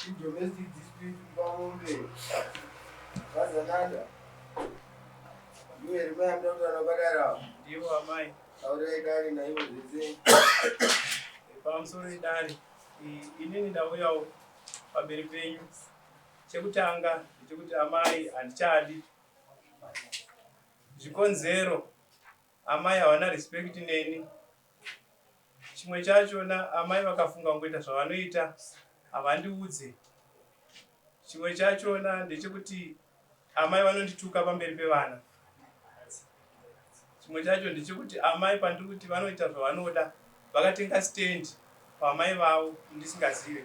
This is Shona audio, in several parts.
Idomestic dispute kuba mombe. Vazananda. Ndiwe here mai amuda kutaura kwakadaro? Ndivo amai. Taurai dare naivo zvese. Pamusoro idare. Inini ndauyawo pamberi penyu. Chekutanga ndechekuti amai handichadi. Zvikonzero amai havana respect neni. Chimwe chachona amai vakafunga kungoita zvavanoita havandiudze. Chimwe chachona ndechekuti amai vanondituka pamberi pevana. Chimwe chacho ndechekuti amai pandiri kuti vanoita zvavanoda vakatenga stand pamai vavo ndisingazive.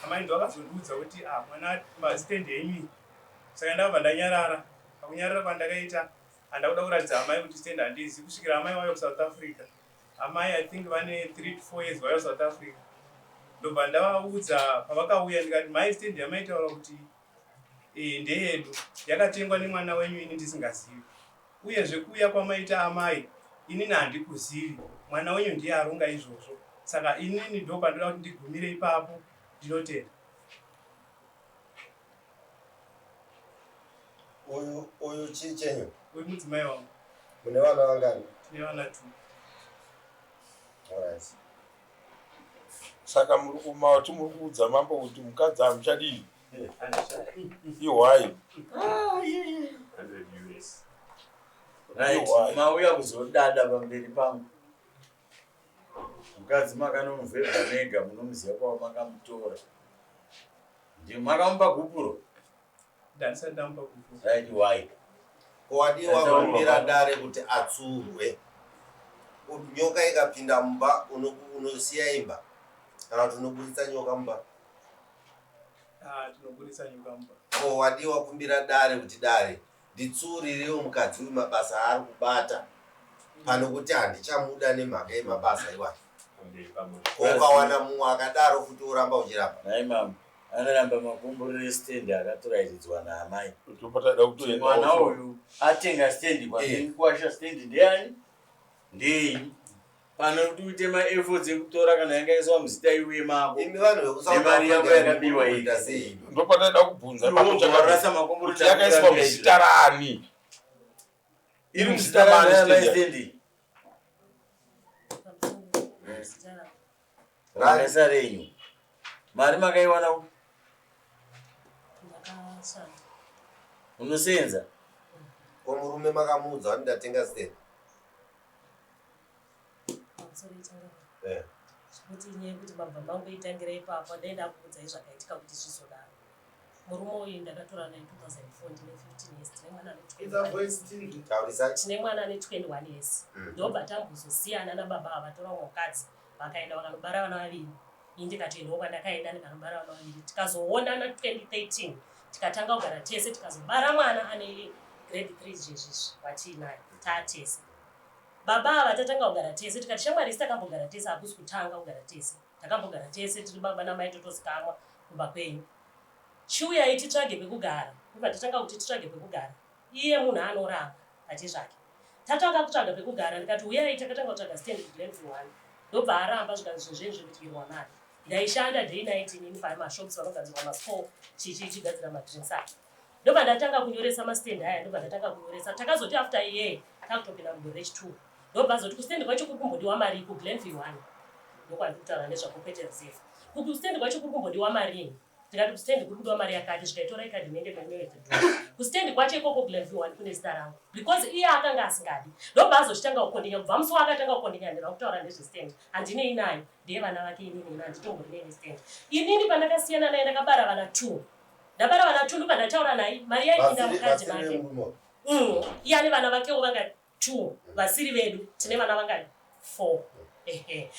Amai ndovakazondiudza kuti ah mwana mastand enyu saka ndakabva ndanyarara. Pakunyarara kwandakaita Handa kuda kuratidza amai kuti stand handizi kusvikira amai vauya kuSouth Africa. Amai I think vane 3 to 4 years vauya kuSouth Africa. Ndobva ndavaudza pavakauya ndikati mai stand yamaitaura kuti e, ndeyedu yakatengwa nemwana wenyu ini ndisingazivi. Uyezve kuuya kwamaita amai inini handikuzivi mwana wenyu ndiye aronga izvozvo saka inini ndopandoda kuti ndigumire ipapo ndinotenda. Uyu uyu chii chenyu? Uyu mudzimai wangu. Mune vana vangani? Tine vana two. Alright. Saka muri kumati muri kuudza mambo kuti mukadzi hamuchadii? Ihwai. 100 US. Right, Ihwai. mauya kuzodada pamberi pangu. Mukadzi makanomuvhevha mega munomuziva kwamakamutora. Ndimakamupa makamupa gupuro? Ndandisati ndamupa gupuro. Right, why? Ko wadii wakumbira dare kuti atsurwe? Nyoka ikapinda mumba unosiya imba kana kuti unoburitsa nyoka mumba? Ah, tinoburitsa nyoka mumba. Ko wadii wakumbira dare kuti dare nditsuurirewo mukadzi uyu mabasa aari kubata pano kuti handichamuda nemhaka yemabasa iwayo. Ko ukawana mumwe akadaro futi woramba uchiramba? Nhai mama, anoramba makomborero estand akatoraidzidzwa naamai. Ndopataida kutoenda. Mwana uyu atenga stand kwamikuwasha stand ndeyani? Ndeyenyu. Pano kuti uite maefforts ekutora kana yanga yaiswa muzita iuye mako. Imi vanhu vekuSouth Nemari yako Africa yakabiwa iyi. munoita sei? Ndopataida kubvunza Iwe ipapo wobva chakati warasa makomborero kuti yakaiswa muzita rani? Iri muzita mani stand yacho? stand iyi. Rani? Rasa renyu. Mari makaiwana ku? Ndakashanda. Unosenza? Ko murume makamuudza kuti ndatenga stand? Pamusoro itangira. Eh. Zvekuti inyaya yekuti mabva mangoitangira ipapo dai ndakuudzai zvakaitika kuti zvizodaro. Murume uyu ndakatora naye 2004 ndine 15 years tine mwana ane 21 years. Taurisai. Tine mwana ane 21 years. Ndobva tambozosiyana nababa ava vatora umwe mukadzi vakaenda vakanobara vana vaviri. Ini ndikatoendawo kwandakaenda ndikanobara vana vaviri. Tikazoonana 2013 tikatanga kugara tese tikazobara mwana ane grade 3 zvezvizvi watiinaye taatese. Baba ava tatanga kugara tese tikati shamwari isi takambogara tese hakusi kutanga kugara tese. Takambogara tese tiri baba namai totozikamwa kumba kwenyu. Chiuyai titsvage pekugara. Ndobva tatanga kuti titsvage pekugara. Iye munhu anoramba pachezvake. Tatanga kutsvaga pekugara ndikati huyai takatanga kutsvaga stand kuGlenview 1. Ndobva aramba zvikanzi zvinhu zvenyu zvekudyirwa mari. Ndaishanda day night inini pamashops panogadzirwa mascore chichi ichigadzira madrinks aya. Ndobva ndatanga kunyoresa mastand aya ndobva ndatanga kunyoresa. Takazoti after a year takutopinda mugore rechi2. Ndobva azoti kustand kwacho kuri kumbodiwa mari kuGlenview 1. Ndokwandiri kutaura nezvako kwete reserve. Kustand kwacho kuri kumbodiwa marii? Ndikati kustand kuri kudiwa mari yakati zvikaitora ikadi muende munoita kustand kwacho ikoko Glenview 1 kune zita rangu because iye akanga asingadi. Ndobva azochitanga kukondinya kubva musi waakatanga kukondinya ndira kutaura nezvestand handinei nayo ndiye vana vake inini ini handitomborinei nestand. Inini pandakasiyana naye ndakabara vana 2 ndabara vana 2 ndobva ndataura naye mari yaipinda mukadzi Vasiri make. vemurume. Iye ane vana vakewo vangani 2 vasiri vedu tine vana vangani 4. Ehe.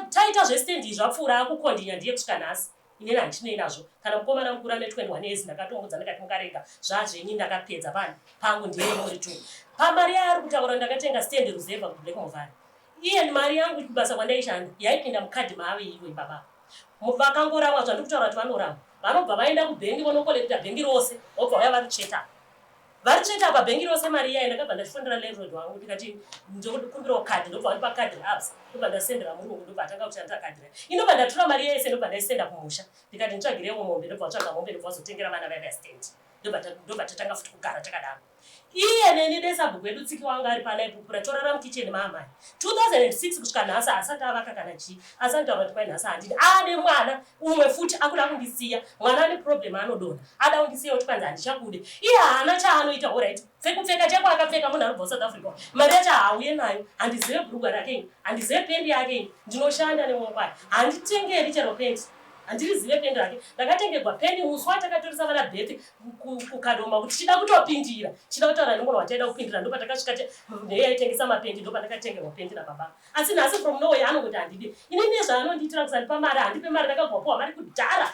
Taita zvestand izvi apfuura akukondinya ndiye kusvika nhasi. Inini handinei nazvo. Kana mukomana mukuru ane 21 years ndakatomudza ndikati mukarega zvazvenyu ndakapedza pani pangu ndiye muri 2. Pamari yaari kutaura ndakatenga stand ruzevha kuBlack Movali. Iye mari yangu kubasa kwandaishanda yaipinda mukadhi maave iwe baba. Vakangoramwa zvandiri kutaura kuti vanoramwa. Vanobva vaenda kubhengi vonokolekta bhengi rose vobva vauya varitsveta. Vari tsveta apa bhengi rose mari iyayi ndakabva ndachifonera landlord wangu ndikati ndokumbirawo kadhi ndobva vandipa kadhi reabs ndobva ndasendera murungu ndobva atanga kushandisa kadhi riya. Indobva ndatora mari yese ndobva ndaisenda kumusha ndikati nditsvagireiwo mombe ndobva vatsvaga mombe ndobva vazotengera vana vaiva stand ndobva tatanga futi kugara takadaro. Iye neni dai sabhuku wedu Tsiki wanga ari pano aipupura torara mukicheni maamai. 2006 kusvika nhasi haasati avaka kana chii asi anotaura kuti kwai nhasi handidi ane mwana umwe futi akuda kundisiya mwana ane problem anodonha ada kundisiya kuti kwanzi handichakude iye haana chaanoita horit pfekupfeka chako akapfeka munhu anobva kusouth africa mari yacho haauye nayo handizive bhurugwa rake ini handizive pendi yake ini ndinoshanda nemaoko aya handitengeri chero pendi handirizive pendi rake ndakatengegwa pendi musi watakatoresa vana bhethi kukadoma kuti chida kutopindira chida kutaura nemwana wataida kupindira ndopatakasvika ndeye yaitengesa mapendi ndopandakatengerwa pendi nababa asi nhasi from nowhere anongoti handidi ini nezvaanondiitira kusandipa mari handipe mari ndakabva mari kudhara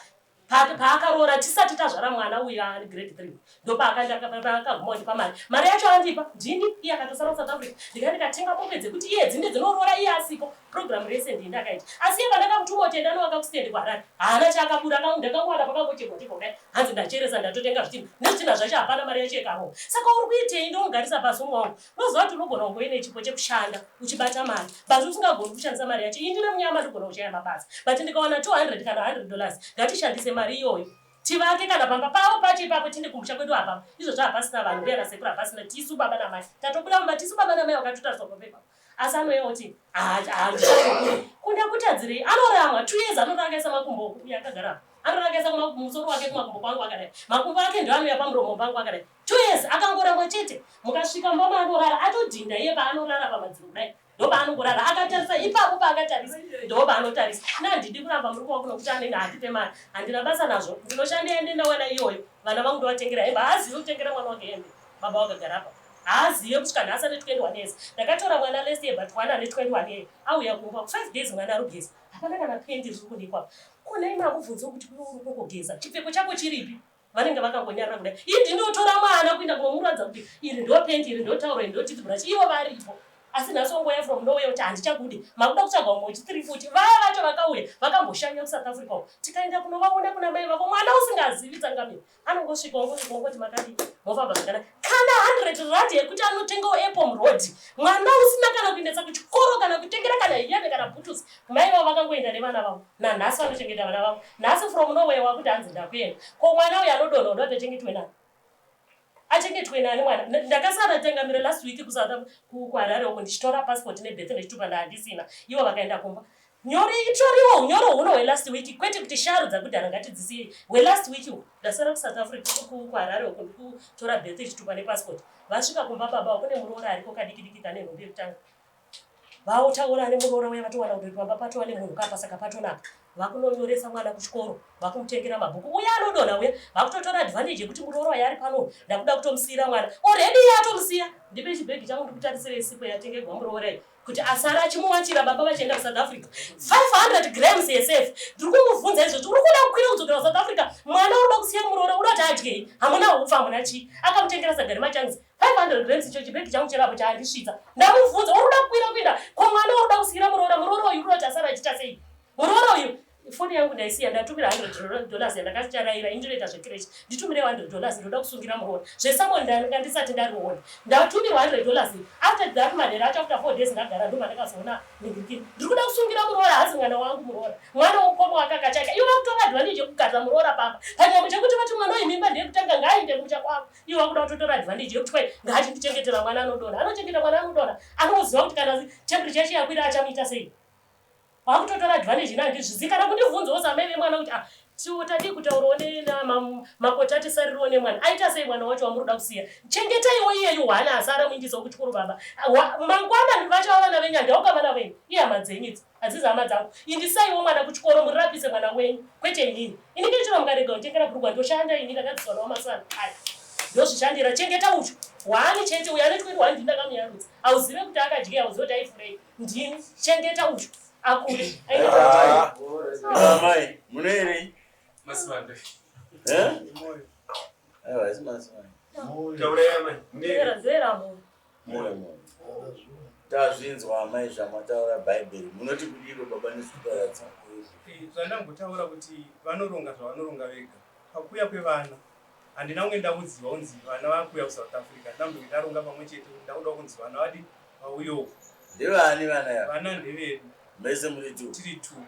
paakaroora tisati tazvara mwana uyu ani grade 3 ndopaakaguma kundipa mari mari yacho andipa ndini iye akatosara kusouth africa ndika ndikatenga mombe dzekuti iye dzinde dzinoroora iye asipo program rese ndini ndakaita asi iye pandakamutuma kuti enda novaka kustendi kuharare haana chaakabura ndakangwara pakangochekwa chekwa kudai hanzi ndacheresa ndatotenga zvitinha nezvitinha zvacho hapana mari yacho yekaroora saka uri kuitei ndomugarisa pasi umwe wangu Unoziva kuti unogona kunge uine chipo chekushanda uchibata mari but usingagoni kushandisa mari yacho. Ini ndine munyama ndogona kushaya mabasa but ndikawana 200 kana 100 dollars ngatishandise mari iyoyo tivake kana pamba pavo pacho ipapo tinde kumusha kwedu apa izvozvo hapasina vanhu mbuya nasekuru hapasina tisu baba namai tatobuda mumba tisu baba namai wakatotariswa pamba ipapo asi anouya oti handichakukuri kunda kutadzirei anoramwa two years anoranga akaisa makumbo uya akagara apa anoranga akaisa musoro wake kumakumbo kwangu akadai makumbo ake ndo anouya pamuromo pangu akadai 2 years akangoramba chete mukasvika mumba maanorara atodhinda iye paanorara pamadziro kudai ndopaanongorara akatarisa ipapo paakatarisa ndopaanotarisa ina handidi kuramba murume wangu nokuti anenge handipe mari handina basa nazvo ndinoshanda yende ndawana iyoyo vana vangu ndovatengera hembe haazive kutengera mwana wake hembe baba wakagara apa haazive kusvika nhasi ane 21 years ndakatora mwana last year but one ane 21 year auya kumba 5 days mwana arugeza hapana kana pendi riri kunikwa kona imi amubvunze kuti kuno uri kungogeza chipfeko chako chiripi vanenge vakangonyarara kudai ii ndinotora mwana kuenda kunomuratidza kuti iri ndo pendi iri ndo tauro iri ndo teeth brush ivo varipo asi nhasi wangouya from nowhere kuti handichakudi makuda kutsvaga umwe wechitiri futi vaya vacho vakauya vakamboshanya kusouth africa uko tikaenda kunovaona kuna mai vako mwana usingazivi tsangamira anongosvika ongosvika ongoti makadii mofamba zvakanaka kana 100 rand yekuti anotengawo apple muroad mwana usina kana kuendesa kuchikoro kana kutengera kana hembe kana bhutusi Mai vavo vakangoenda nevana vavo nanhasi vanochengeta vana vavo nhasi from nowhere wakuti hanzi ndakuenda ko mwana uyo anodonha uda kuti achengetwe nani achengetwe nani mwana ndakasara tengamire last week kusouth kuharare uko ndichitora passport nebirth nechitupa ndahandisina ivo vakaenda kumba nyore itoriwo unyoro huno hwelast week kwete kuti sharu dzakudhara ngatidzisiyei hwelast week uko ndasara kusouth africa kuharare uko ndikutora birth chitupa nepassport vasvika kumba baba kune muroora ariko kadikidiki kane nhumbi yekutanga Vaotaura nemuroora uya vatowana kuti pamba patova nemunhu kapa saka patonaka. Vakunonyoresa mwana kuchikoro, vakumutengera mabhuku. Uya anodonha uya, vakutotora advantage yekuti muroora uya ari pano ndakuda kutomusiyira mwana. Already iye atomusiya. Ndipe chibhegi changu ndikutarisire sipo yatengegwa muroora iyi kuti asara achimuwachira baba vachienda kuSouth Africa. 500 grams yesafe. Ndiri kumubvunza izvozvo, uri kuda kukwira kudzokera kuSouth Africa? Mwana uri kuda kusiya muroora, uda kuti adyei? Hamuna hupfu, hamuna chii. Akamutengera saga remachanzi. 500 grams icho chibhegi changu cherapo chaandisvitsa ndamubvunza uri kuda kukwira kuinda ko mwana uri kuda kusiira muroora muroora uyu uri kuda kuti asara achiita sei muroora uyu foni yangu ndaisiya ndatumira 100 dollars yandakacharaira indinoita zvekirechi nditumire 100 dollars ndoda kusungira muroora zvesamoni ndanga ndisati ndariona ndatumirwa 100 dollars after that manhero acho after 4 days ndagara ndo pandakazoona ningirikini ndiri kuda kusungira muroora hazi mwana wangu muroora mwana womukoma wake akachaka ivo vakutora advantage yekugarira muroora pamba panyambo chekuti vati mwana uyu mimba ndeyekutanga ngaainde kumusha kwavo ivo vakuda kutotora advantage yekuti kwai ngaachindichengetera mwana anodonha anochengeta mwana anodonha anoziva kuti kana temperature yacho yakwira achamuita sei vakutotora advantage ina handizvizivi kana kundibvunzawo samai vemwana kuti ah, tiwo tadii kutaurawo makoti atisaririwo nemwana aita sei mwana wacho wamuri kuda kusiya chengetaiwo iyeyu hwana asara muindisawo kuchikoro baba mangwana vachava vana venyu handauka vana venyu ihama dzenyu idzi Hadzizi hama dzangu. Indisaiwo mwana kuchikoro murapise mwana wenyu kwete inini. Ini ndinochero mukarega kunditengera bhurugwa ndoshanda ini ndakadzidzwa nawo masana aya. Ndozvishandira chengeta ucho. Hwani chete uyo ane 21 ndini ndakamuyarutsa. Hauzive kuti akadyei hauzive kuti aifurei. Ndini chengeta ucho akure. Ah, Amai, munoerei? Masivande. Eh? Aiwa, isi masivande. Taurai amai. Munoerei? Ndoera moyo. Moyo moyo. Tazvinzwa amai zvamataura bhaibheri. Munoti kudiko baba nesuparadza? Eh, zvandambotaura kuti vanoronga zvavanoronga vega. Pakuuya kwevana Handina kunge ndaudziwa kunzi vana vakuuya kuSouth Africa. Handina kumbenge ndaronga pamwe chete kuti ndakuda kunzi vana vadi vauye uku. Ndevani vana ava? Vana ndevedu. Mese muri two? Tiri two.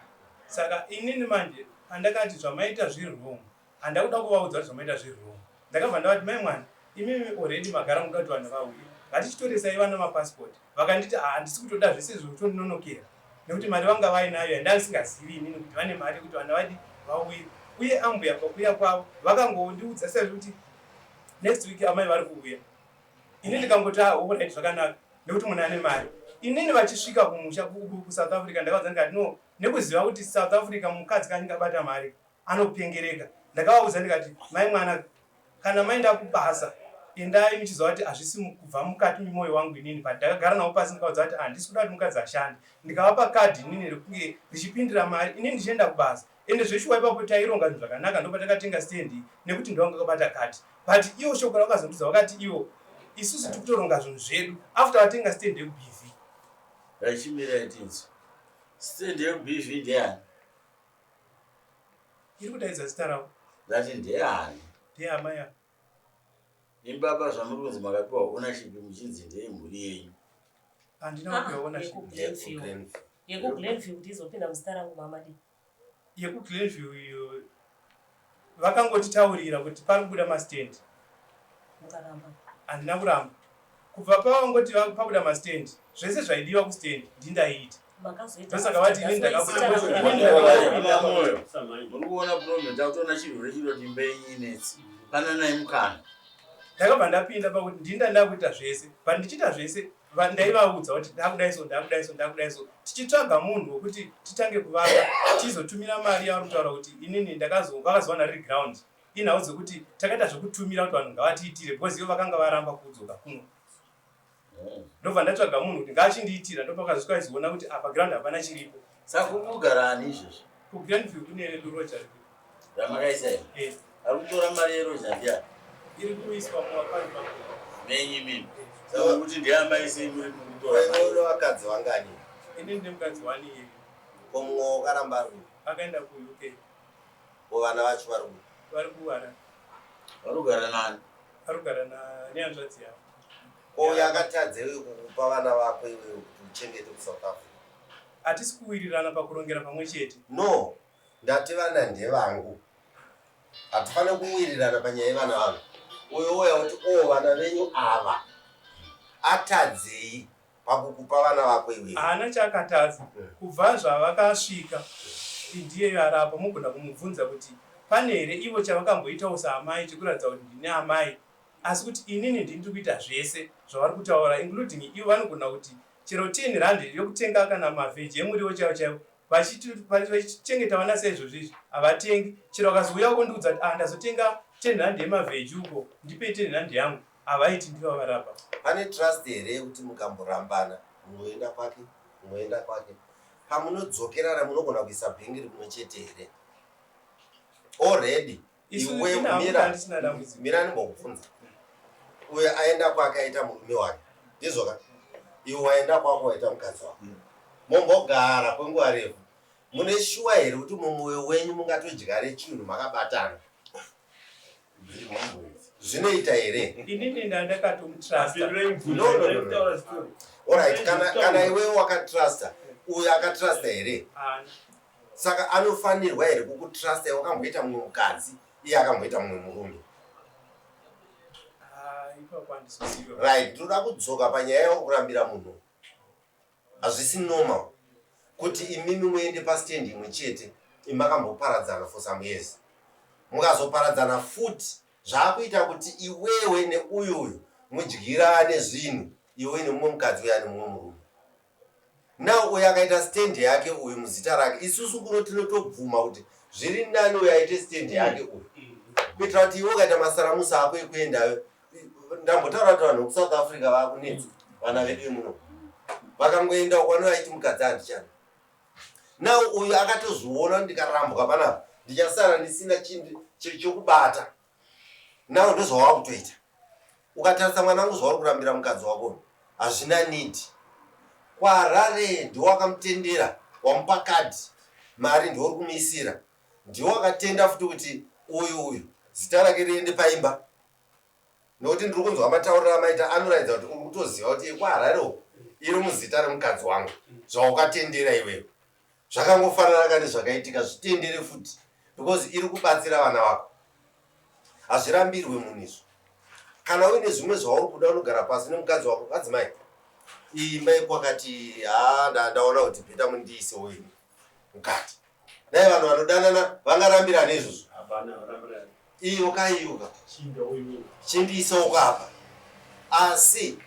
Saka inini manje pandakati zvamaita zviri wrong, handakuda kuvaudza kuti zvamaita zviri wrong. Ndakabva ndavati mai mwana, imimi already magara mukuda kuti vanhu vauye. Ngatichitoresai vana mapassport. Vakanditi ah handisi kutoda zvese izvo kutondinonokera nekuti mari vanga vainayo yandandisingazivi inini kuti vane mari yekuti vana vadi vauye. Uye ambuya pakuuya kwavo vakangondiudza sezvo kuti next week amai vari kuuya. Ini ndikangoti ah alright zvakanaka nekuti munhu ane mari. Inini vachisvika kumusha kuSouth Africa ndakaudza ndikati no nekuziva kuti South Africa mukadzi kanenge abata mari anopengereka. Ndakavaudza ndikati mai mwana kana maenda kubasa endai muchiziva kuti hazvisi kubva mukati memoyo wangu inini but ndakagara navo pasi ndikaudza kuti handisi kuda kuti mukadzi ashande. Ndikavapa kadhi inini rekunge richipindira mari inini ndichienda kubasa. Ende zveshuwa ipapo taironga zvinhu zvakanaka ndopatakatenga stand iyi nekuti ndovanga vakabata kadhi. But ivo shoko ravakazondiudza vakati ivo isusu tiri kutoronga zvinhu zvedu after vatenga stand yekuBV. Ngachimirai tinzwe. Stand yekuBV ndeyani? Iri kudaidza zita ravo. Ndati ndeyani? Ndeyamai ava. Imi baba zvamuri kunzi makapiwa ownership muchinzi ndeyemhuri yenyu. Handina kupiwa ownership. YekuGlenview. YekuGlenview kuti izopinda muzita rangu mama dii. YekuGlenview iyo vakangotitaurira kuti pari kubuda mastand. Mukaramba. Handina kuramba. Kubva pavangoti pabuda mastand zvese zvaidiwa kustand ndindaiita. Ndosaka vati ini ndakabuda. Muri kuona problem takutoona chirwere chinoti imba yenyu inetsi. Pananai mukana. Ndakabva ndapinda pakuti ndini ndakuita zvese but ndichiita zvese ndaivaudza kuti ndakudai so ndakudai so ndakudai so tichitsvaga munhu wekuti titange kuvaka tizotumira mari yavari kutaura kuti inini ndakazo vakazowana riri ground inhau dzekuti takaita zvekutumira kuti vanhu ngavatiitire because ivo vakanga varamba kudzoka kuno ndobva ndatsvaga munhu kuti ngaachindiitira ndopakazosvika izoona kuti apa ground hapana chiripo. Saka kuri kugara ani izvezvi? KuGrandview kune roja riripo. Ramakaisa here? Eh. Ari kutora mari yeroja ndiani? Iri kuiswa muaccount mangu. Menyu imimi. Saka muri kuti ndiamai sei muri kutora mari? Iwe une vakadzi vangani? Ini ndine mukadzi one iyeyu. Ko mumwe wakaramba ari kupi? Akaenda kuUK. Ko vana vacho vari kupi? Vari kuHarare. Vari kugara nani? Vari kugara nehanzvadzi yavo. Ko uyo akatadzei kukupa vana vako iwewe kuti uchengete kuSouth Africa? Hatisi kuwirirana pakurongera pamwe chete. No, ndati vana ndevangu. Hatifanire kuwirirana panyaya yevana vangu. Uyo ouya oti oh vana venyu ava atadzei pakukupa vana vako iwewe? Haana chaakatadza. Kubva zvavakasvika ndiyeyo arapa mogona kumubvunza kuti pane here ivo chavakamboitawo saamai chekuratidza kuti ndini amai asi kuti inini ndini ndiri kuita zvese zvavari kutaura including ivo vanogona kuti chero 10 rand yokutenga kana mavheji emuriwo chaiwo chaiwo vachichengeta vana saizvozvo izvi havatengi chero vakazouya vondiudza kuti ah ndazotenga 10 rand yemavheji uko ndipei 10 rand yangu havaiti ndivo varapa. Pane trust here yekuti mukamborambana mumwe oenda kwake mumwe oenda kwake pamunodzokerana munogona kuisa bhengiri kumwe chete here already Isu iwe ini hangu mira handisina dambudziko. mira ndimbokubvunza uyo aenda kwake aita murume wake ndizvo ka iwe waenda kwako waita mukadzi wako mombogara kwenguva refu mune shuwa here kuti mumwoyo wenyu mungatodyare chinhu makabatana zvinoita here Inini ndandakatomutrasta. No, no, no, no. Alright, kana, kana iwewe wakatrusta uyo akatrusta here Haana. Saka anofanirwa here kukutrusta iwe wakamboita mumwe mukadzi iye akamboita mumwe murume? Ah, ipapo handisiziva. Right, ndinoda kudzoka panyaya yekurambira munhu. Hazvisi normal kuti imimi muende pastand imwe chete imi makamboparadzana for some years. Mukazoparadzana futi zvaakuita kuti iwewe neuyu uyu mudyirane zvinhu iwe nemumwe mukadzi uya nemumwe murume. Now uyu akaita stand yake uyu muzita rake isusu kuno tinotobvuma kuti zviri nani uyu aite stand yake uyu kuitira kuti iwe ukaita masaramusi ako ekuendayo ndambotaura kuti vanhu vekuSouth Africa vakunetsa vana vedu vemuno vakangoenda uko vanovaiti mukadzi handichada now uyu akatozviona kuti ndikarambwa panapa ndichasara ndisina chinhu chekubata Now ndozvawakutoita. Ukatarisa mwanangu zvauri kurambira mukadzi wako hazvina need. KwaHarare ndiwe wakamutendera wamupa card mari ndiwe uri kumuisira. Ndiwe wakatenda futi kuti uyu uyu Zita rake riende paimba. Nokuti ndiri kunzwa matauriro amaita anoratidza kuti uri kutoziva kuti yekuHarare uku iri muzita remukadzi wangu. Zvaukatendera iwewe. Zvakangofanana ka nezvakaitika zvitendere futi because iri kubatsira vana vako. Hazvirambirwe munhu izvo. Kana uine zvimwe zvauri kuda unogara pasi nemukadzi wako madzimai. Iyi imba yekwakati haa ndaona kuti bheta mundiisewo ini mukati. Dai vanhu vanodanana vangarambirana izvozvo. Iyo ka iyo ka. Chindiisawo ka apa. Asi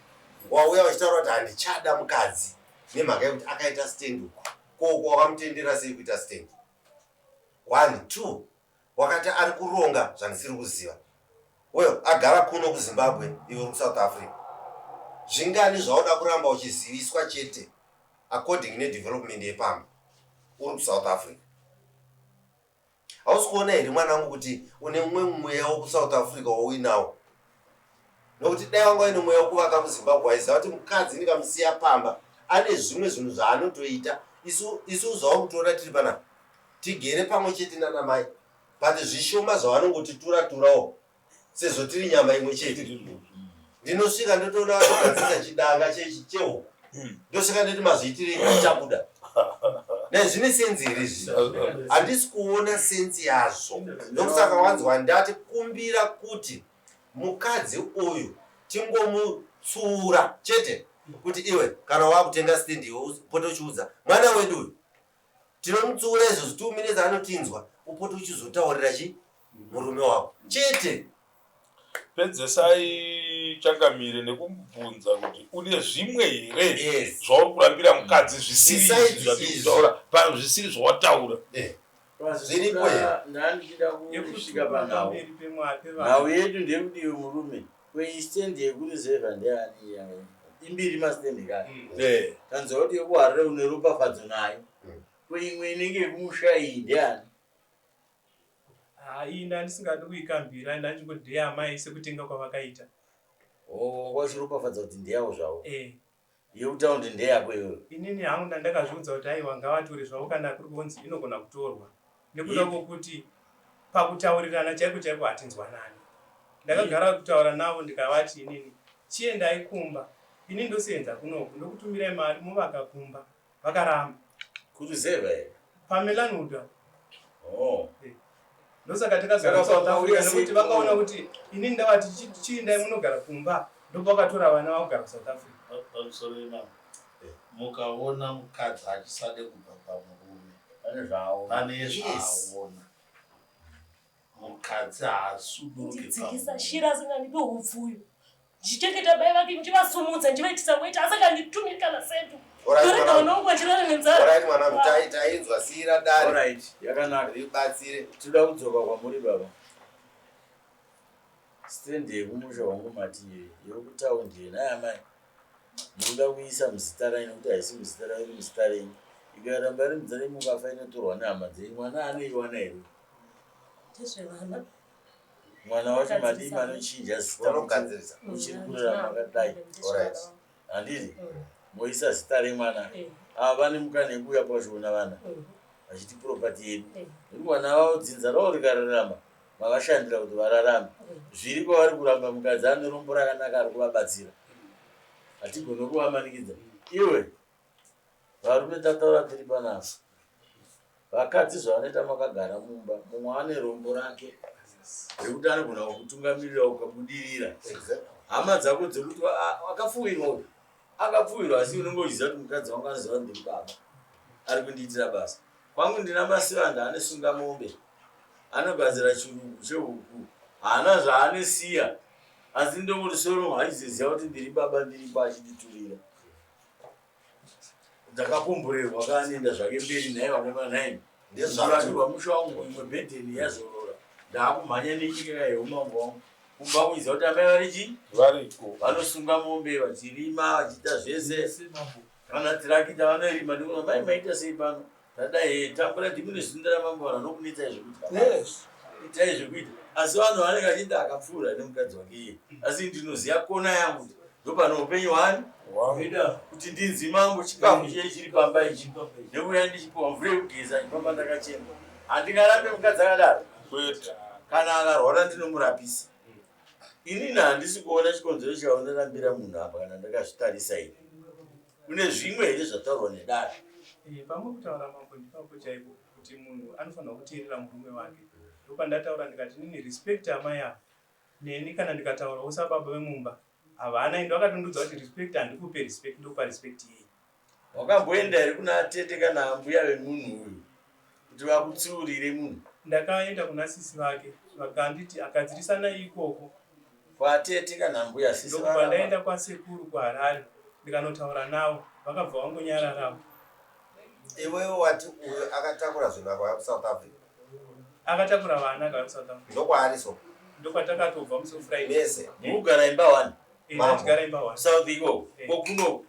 wauya uchitaura kuti handichada mukadzi nemhaka yekuti akaita stand uku. Ko wakamutendera sei kuita stand? One, two, wakati ari kuronga zvandisiri kuziva. Well, agara kuno kuZimbabwe iwe uri kuSouth Africa. Zvingani zvauda kuramba uchiziviswa chete according nedevelopment yepamba uri kuSouth Africa. Hausi kuona here mwanangu kuti une mumwe mweya wekuSouth Africa wauinawo? Nokuti dai wanga uine mweya wekuvaka muZimbabwe waiziva kuti mukadzi ndikamusiya pamba ane zvimwe zvinhu zvaanotoita. Isu isu zvauri kutoona tiri panapa tigere pamwe chete nana mai but zvishoma zvavanongoti tura turawo sezvo tiri nyama imwe chete. Ndinosvika ndotoona vatogadzirisa chidanga chehuku ndosvika ndoti mazviitirei chabuda ne zvine senzi here izvi handisi kuona senzi yazvo ndokusaka wanzwa ndati kumbira kuti mukadzi uyu tingomutsiura chete kuti iwe kana wakutenga stand iwe upote uchiudza mwana wedu uyu tinomutsiura izvozvo two minutes anotinzwa upote uchizotaurira chi murume wako chete. Pedzesai changamire nekumubvunza kuti une zvimwe here yes. zvauri kurambira mukadzi zvisiri zvatiri kutaura zvisiri zvawataura eh. Zviripo here? Ndandichida kusvika panhau. Nhau yedu ndeyekuti iwe murume kwestand yekureserva ndeyani iya? Imbiri mastand kani. Mm. Eh. Tanzwa kuti yekuHarare une ropafadzo nayo. Mm. Kweimwe inenge yekumusha iyi ndeyani? Ah, iyi ndandisingadi kuikambira ndandingoti ndeyamai sekutenga kwavakaita. Oh, wachiropafadza kuti ndeyavo zvavo. Eh. Yekutaundi ndeyako iwewe. Inini hangu ndandakazviudza kuti aiwa ngavatore zvavo kana kuri kunzi inogona kutorwa nekuda kwokuti pakutaurirana chaiko chaiko hatinzwanani. Ndakagara kutaura navo ndikavati inini chiendai kumba ini ndosenza kunoku ndokutumirai mari movaka kumba vakaramba. Kuruzevha here? PaMelanwood Oh. Eh. Ndosaka takagara kuSouth Africa nekuti vakaona kuti ini ndavati chiindai munogara kumba ndopakatora vana vakugara kuSouth Africa. Pamusoro imambo. Eh. Mukaona mukadzi achisade kubva pamurume pane zvaaona. Pane zvaaona. Mukadzi haasuduruki Ndidzikisa shira asingandipi hupfu uyu. Ndichichengeta mai vake ndichivasumudza ndichivaitisa weti asinganditumiri kana setu. Ndorega vana vangu vachirara nenzara. Alright mwanangu tainzwa siira dare. Alright yakanaka. Ribatsire. Tinoda kudzoka kwamuri baba. Stand yekumusha wangu mati yekutaundi nhai amai. Munoda kuisa muzita raini nekuti haisi muzita rayo iri muzita renyu. Ikaramba iri muzita renyu mukafa inotorwa nehama dzenyu. Mwana anoiwana here? Ndezvevana. Mwana wacho madii manochinja zita Vanogadzirisa. uchiri kurarama akadai. Alright. Handiti? Moisa zita remwana. Ava vane mukana yekuuya pachiona vana vachiti property yedu. Nekuti vana vavo dzinza ravo rikararama mavashandira kuti vararame. Zviri kwavari kuramba mukadzi ane rombo rakanaka ari kuvabatsira. Hatigone kuvamanikidza. Iwe varume tataura tiri panapa. Vakadzi zvavanoita makagara mumba, mumwe ane rombo rake rekuti anogona kukutungamirira ukabudirira. Hama dzako dzekuti akapfuwirwa uyu akapfuwirwa, asi unenge uchiziva kuti mukadzi wangu anoziva kuti ndiri baba ari kundiitira basa. Kwangu ndina Masivanda anesunga mombe, anogadzira chirugu chehuku, haana zvaanesiya, asi ndongoti soro haizoziva kuti ndiri baba ndiripo achinditurira. Ndakakomborerwa kaanoenda zvake mberi nhai vakomana nhai. Ndezvatirwa musha wangu imwe bhedheni yazorora. Ndaakumhanya nenyika yeumambo wangu. Kumba kuiza kuti amai vari chii? Variko. Vanosunga mombe vachirima vachiita zvese. Kana tirakita vanorima ndikuona mai maita sei pano? Tadai tambura ndimi nezinda ramambo vanhu vanokunetsai zvekuita. Yes. Itai zvekuita. Asi vanhu vanenge vachiti akapfuura nemukadzi wake iye. Asi ndinoziva kona yangu kuti ndopane upenyu hwani kuti ndinzi mambo chikafu chiye chiri pamba ichi nekuuya ndichipiwa mvura yekugeza ndifamba ndakachena. Handingarambe mukadzi akadaro. Kwete. Kana akarwara ndinomurapisa. Inini handisi kuona chikonzero chaunorambira munhu apa kana ndakazvitarisa ini. Kune zvimwe here zvataurwa nedare? Eh, pamwe kutaura mambo ndipapo chaipo kuti munhu anofanirwa kuteerera murume wake. Ndopandataura ndikati nini respect amai ava. Neni kana ndikataurawo sababa vemumba havana ende vakatondudza kuti respect handikupe respect ndokupa respect yei. Wakamboenda here kuna tete kana ambuya vemunhu uyu kuti vakutsiurire munhu? Ndakaenda kuna sisi vake vakanditi agadzirisana ikoko. Kwatete kana ambuya sisi Ndokubva ndaenda kwasekuru kuHarare ndikanotaura navo vakabva vangonyararawo. Iwewe wati uyu akatakura zvinhu akauya kuSouth Africa. Akatakura vana akauya kuSouth Africa. Ndokwaari so. Ndokwatakatobva musi weFriday. Mese. Mukugara imba one. Eh, tachigara imba one. South ikoko. Eh. Ko kuno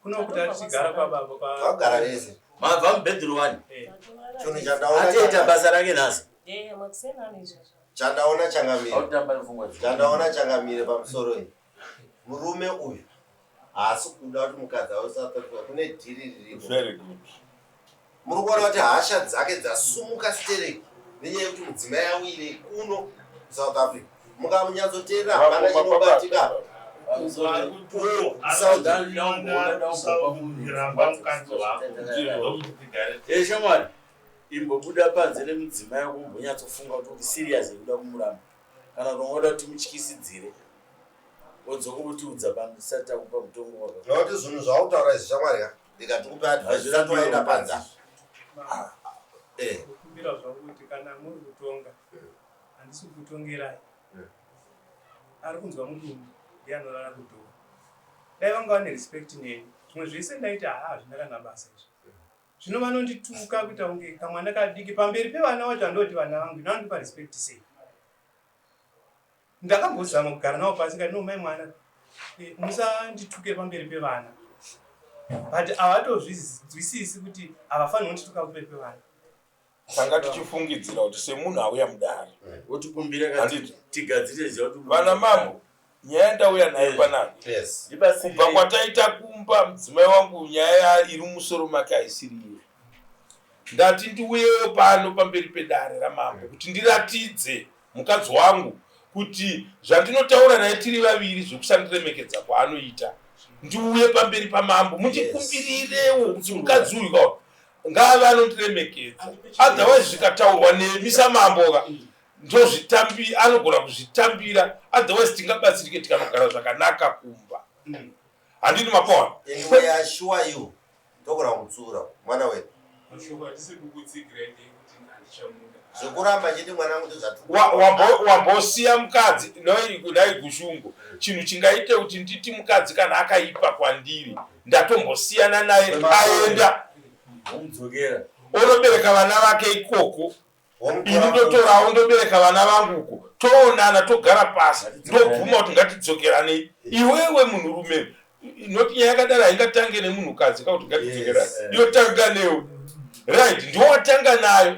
Kuno kuti atichigara kwababa kwa. Vagara vese. Mabva mubedroom wani. Eh. Chinhu chandaona. Atoita basa rake nhasi. Eh, makuseni ano izvozvo. Chandaona changamire. Autamba nefungwa dzako. Chandaona changamire pamusoro iyi. Murume uyu haasi kuda kuti mukadzi auye South Africa kune dhiri ririko. Very good. Muri kuona kuti hasha dzake dzasumuka stereki nenyaya yekuti mudzimai awire kuno kuSouth Africa. Mukamunyatsoteerera hapana chinobatika. Eh, shamwari imbobuda panze nemudzimai wako umbonyatsofunga kuti uri serious yekuda kumuramba kana kuti ungoda kuti mutyisidzire wodzoka wotiudza pano tisati takupa mutongo waka Nokuti zvinhu zvautaura izvi shamwari ka ndikati kupe advice usati waenda panze. Eh. Kumbira zvangu kuti kana muri kutonga handisi kukutongerai. Ari kunzwa mudumbu ndiye anorara kudhoo. Dai vanga vane respect neni zvimwe zvese ndaiti haa hazvina kana basa izvi. Zvino vanondituka kuita kunge kamwana kadiki pamberi pevana vacho andoti vana vangu ino vanondipa respect sei? Ndakambozama kugara navo pasi kati no mai mwana eh, musandituke pamberi pevana but havatozvinzwisisi kuti havafaniri kundituka pamberi pevana. Tanga tichifungidzira kuti semunhu auya mudare wotikumbira Handiti. tigadzire ziva kuti vana mambo nyaya ndauya nayo panapa Yes. kubva kwataita kumba mudzimai wangu nyaya iri mumusoro make haisiri iyo ndati ndiuyewo pano pamberi pedare ramambo kuti ndiratidze mukadzi wangu kuti zvandinotaura naye tiri vaviri zvekusandiremekedza kwaanoita ndiuye pamberi pamambo mundikumbirirewo kuti mukadzi uyu ka ngaave anondiremekedza otherwise zvikataurwa nemi samambo ka ndozvitambi anogona kuzvitambira otherwise tingabatsirike tikanogara zvakanaka kumba handini mapaona And we assure you togona kumutsiura mwana wedu. Mashoko hatisi kukutsigirai ndeyekuti handichamuda. Zvekuramba chete mwanangu ndozvatiri Wambosiya mukadzi nhai Gushungo chinhu chingaite kuti nditi mukadzi kana akaipa kwandiri ndatombosiyana naye aenda womudzokera onobereka vana vake ikoko ini ndotorawo ndobereka vana vangu uko toonana togara pasi ndobvuma kuti ngatidzokeranei iwewe munhurume noti nyaya yakadaro haingatange nemunhukadzi ka kuti ngatidzokerane yotanga newe right ndiwo watanga nayo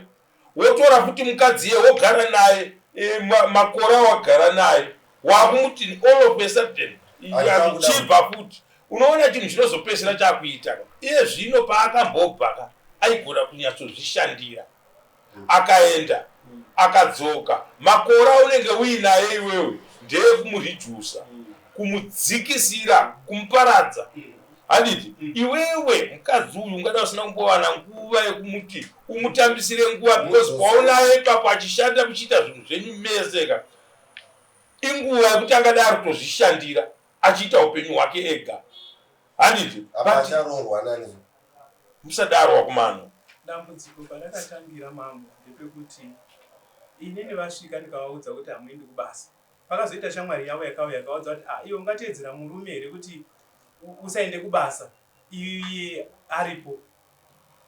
wotora futi mukadzi iye wogara naye e, makore awagara naye wakumuti all of a sudden chibva futi unoona chinhu chinozopedzisira chakuita iye zvino paakambobva ka aigona kunyatsozvishandira akaenda akadzoka makore aunenge uinaye iwewe ndeekumurijusa kumudzikisira kumuparadza handiti iwewe mukadzi uyu ungada usina kumbowana nguva yekumuti umutambisire nguva because kwaunaye ipapo achishanda muchiita zvinhu zvenyu mese ka inguva yekuti angadai ari kutozvishandira achiita upenyu hwake ega handiti Apa acharoorwa nani? Musadaro wakumana. Dambudziko parakatangira mambo ndepekuti inini vasvika ndikavaudza kuti hamuendi kubasa. Pakazoita shamwari yavo yakauya ikavaudza kuti ah iwe ungateedzera murume here kuti usaende kubasa iye aripo.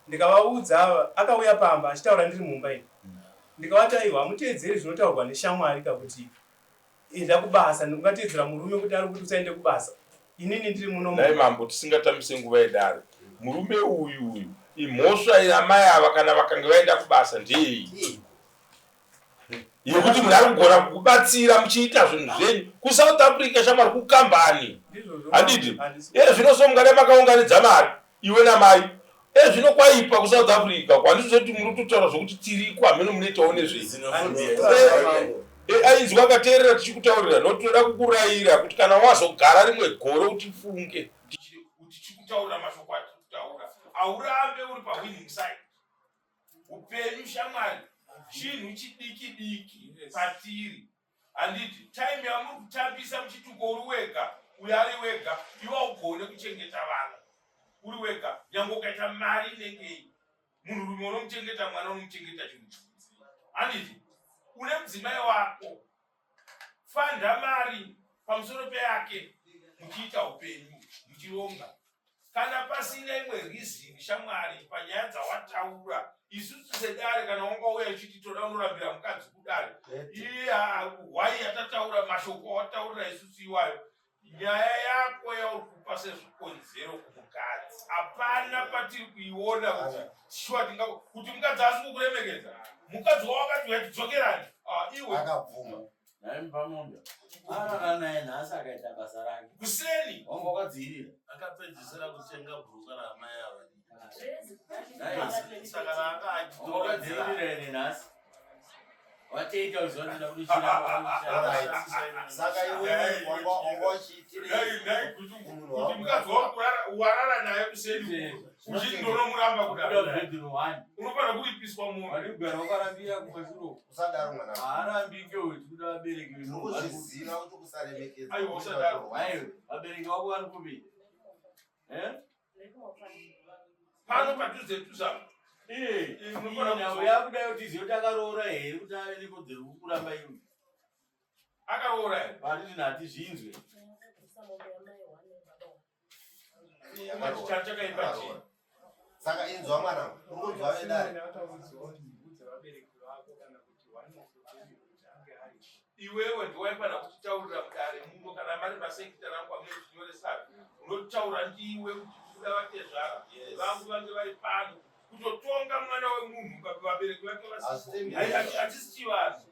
Ndikavaudza akauya pamba achitaura ndiri mumba ini. Ndikavati aiwa hamuteedzeri zvinotaurwa neshamwari ka kuti Enda kubasa ungateedzera murume kuti ari kuti usaende kubasa inini ndiri muno Nhai mambo tisingatambise nguva yedare murume uyu uyu imhosva yamai ava kana vakange vaenda kubasa ndeyei yekuti munhu ari kugona kukubatsira muchiita zvinhu zvenyu kusouth africa shamwari kukambani handiti iye zvino so mungada makaunganidza mari iwe namai Ezvino kwaipa kuSouth Africa kwandizoti muri kutotaura zvokuti tiriko hameno munoitawo nezvei. Ainzwa akateerera tichikutaurira nokuti toda kukurayira kuti kana wazogara rimwe gore utifunge tichikutaurira mashoko atiri kutaura aurambe uri pawinning side. Upenyu shamwari chinhu chidiki diki patiri handiti time yamuri kutambisa muchiti uko uri wega uyo ari wega iwe augone kuchengeta vana uri wega nyange ukaita mari inengei munhurume unomuchengeta mwana unomuchengeta chinhu chikudzi handiti une mudzimai wako fanda mari pamusoro peyake muchiita upenyu muchironga Kana pasina imwe reason shamwari panyaya dzawataura isusu sedare kana wanga wauya uchiti toda unorambira mukadzi kudare iye hwai yatataura mashoko awataurira isusu iwayo nyaya yako yauri kupa sezvikonzero kumukadzi hapana patiri kuiona kuti shuwa tinga kuti mukadzi asi kukuremekedza mukadzi wawakati uya tidzokerani ah, iwe akabvuma Nhai Mupamombe arara naye nhasi akaita basa rake. Kuseni. Wanga wakadziirira. Akapedzisira kutenga bhuruka raamai ava. Nhai Saka raanga wanga wakadziirira here nhasi? Watoita uziva kuti ndakunochira. Alright. Saka iwe wanga wanga uchiitirei Nhai nhai kuti kumunhu kuti wako? mukadzi wako warara naye kuseni uchiti ndonomuramba Kuda kudaro. bedroom 1. Unofanira kuripiswa mombe. Wari kugara wakarambira kumashure uko. Usadaro mwana. Haarambike uyu tikuda vabereki Tiri vemunhu vari kupi? kuzviziva kuti kusaremekedza. Aiwa, usadaro. Aiwa, vabereki vako vari kupi? Eh? Pano padhuze dhuze apa. Eh, Unofanira nhau kudzoka. yakuda kuti izive kuti akaroora here kuti ave nekodzero yekuramba iwe. Akaroora here? Pari zvino hatizvinzwe. Ungati chakaipa chii? Saka inzwa mwana, uri kunzwa vedare. Iwewe ndiwaifanira kutitaurira mudare muno kana mari masekita rangu amunozvinyoresana unotaura ndiwe kuti kuda vatezvara vangu vange vari pano kutotonga mwana wemunhu vabereki vake vasihachisi chivanhu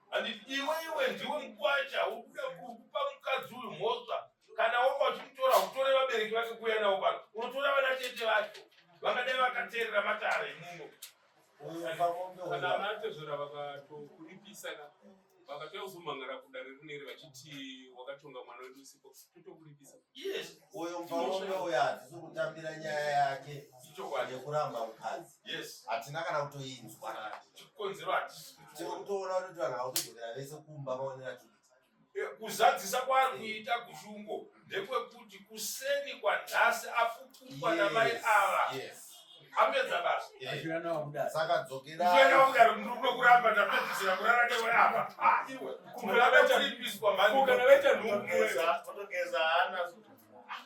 Handiti iwe iwe ndiwe mukwacha uri kuda kupa mukadzi uyu mhosva kana wanga uchimutora utore vabereki vake kuuya navo pano unotora vana tete vacho vangadai vakateerera matare emuno kana vatezvara vakatokuripisa ka vakatouya kuzomhangara kudare rineri vachiti wakatonga mwana wedu usipo totokuripisa yes Uyo murume uyo hatisi kutambira nyaya yake ichokwadi yekuramba mukadzi. Yes. Hatina kana kutoinzwa. Chikonzero hatisi Tiri kutoona kuti vanhu vakutodzokera vese kumba maonera tiri. Kuzadzisa kwaari kuita Gushungo ndekwekuti kuseni kwanhasi afukukwa namai ava Yes. apedza basa. Achiuya nawo kudare. Saka Kuenda dzokerai. kudare ndiri kuda kuramba ndapedzisira kurara newe apa. Ah iwe kuramba kuripiswa mhani. Ko kana vaita nhumbu Otogeza, otogeza hana.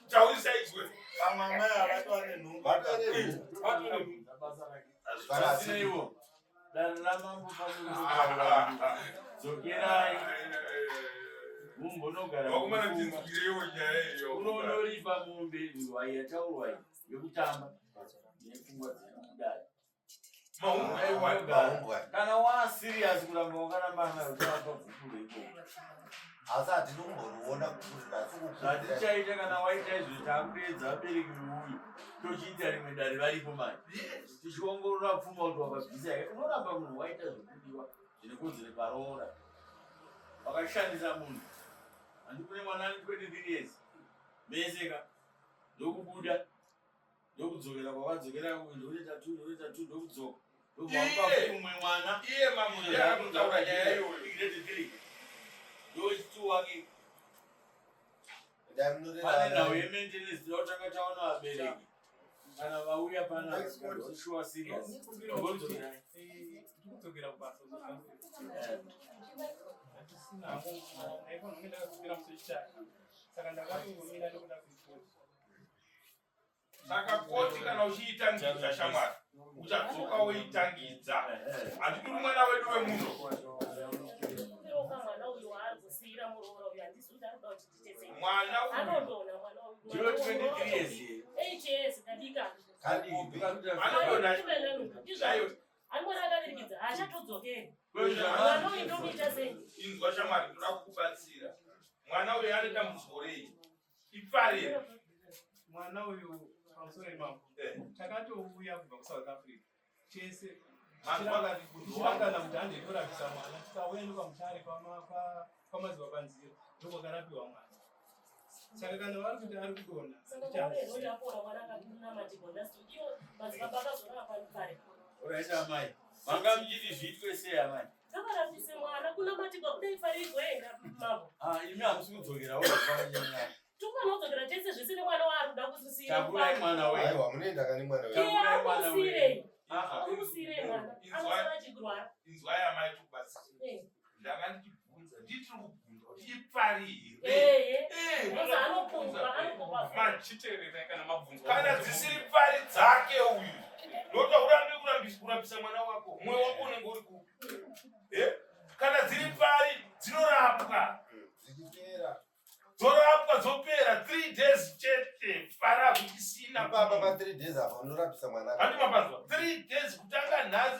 Taurisa izwe. Vamwe amai havatova nenhumbu. Vatore nhumbu. vatore nhumbu Basa rake. Kana Zvisineiwo, dare ramambo pamwe dzokerai mumbonogara Vakomana muchifunga. tinzwireiwo nyaya iyo. Unonoripa mombe ihwai yataurwa iyi yekutamba nepfungwa dzedu kudai. Mahumbwe aiwa. Mahumbwe. Kana waa serious kuramba wakaramba nayo uchavapa gupuro ikoko. Asi hatidi kumboriona kuti nhasi Zvatichaita kana waita izvo takudeedza vabereki veuyu tochiita rimwe dare varipo manje. Tichiongorora pfuma kuti wakabvisa here. Unoramba munhu waita zvekudiwa zvine kodzero paroora. Wakashandisa munhu. Handi kune mwana ane 23 years. Mese ka ndokubuda ndokudzokera kwakadzokera ndokuita tu ndokuita tu ndokudzoka. Ndobva wamupa Iye. mumwe mwana. Iye mambo ndiye akutaura nyaya iyoyo. Grade 3. Ndochitu wake Dai munorera pane nhau vana. yemaintenance tinoda kutanga taona vabereki kana vauya pana sure serious Ngodzokera. Ndikudzokera kubasa handisina hangu ndaifanira kunge ndakadzokera musi wechitatu saka ndakatongomira nekuda kwekoti Saka koti kana uchiitangidza shamwari uchadzoka woitangidza. Handiti uri mwana wedu wemuno. Kumbirawo mwana uyu waari kusiira muroora uyu handizi kuti ari kuda kuti ndiite sei. Mwana uyu Anodonha mwana uyu. Ndiro 23 years here. 8 years kadika. Kadiki. Anodonha. Ndizvo. Anongona akavirikidza haachatodzokeri. Kwezva- Mwana uyu ndomuita sei? Inzwa shamwari ndoda kukubatsira. Mwana uyu ane dambudziko rei? Ipfari here? Mwana uyu pamusoro imambo. Takatouya kubva kuSouth Africa chese tichirangana kuti hande torapisa mwana, tikauya nekwamutare kwamazuva panzira ndokwakarapiwa mwana. Saka kana vari kuti ari kudonha, Alright amai, manga muchiti zviitwe sei amai? Ngavarapise mwana kunamatirwa kudai parigoenda mambo. Ah, imi hamusi kudzokera wanyanya. Tofana kudzokera tese zvese nemwana waari kuda kusisira. Takurai mwana wenyu. Aiwa, munoenda kani mwana wenyu. Iye Takurai mwana wenyu. amusirei. Ah, Amusirei mwana. Inzwai. Anosara achirwara. Inzwai amai, tikubatsira. Ndanga ndichibvunza, nditiri kubvunza kuti ipfari here? Ehe. Eh, Because anopungwa, anopungwa. Machiteererai kana mabvunzwa. Kana dzisiri pfari dzake uyu, ndoda urambe kurapisa mwana wako, mwoyo wako unenge uri kupi? Eh? Kana dziri pfari dzinorapwa. Zvichipera. Dzorapwa dzopera 3 days chete, pfari hakuchisina. Ipapa pa 3 days apa unorapisa mwana. Handi mapanzwa? 3 days kutanga nhasi.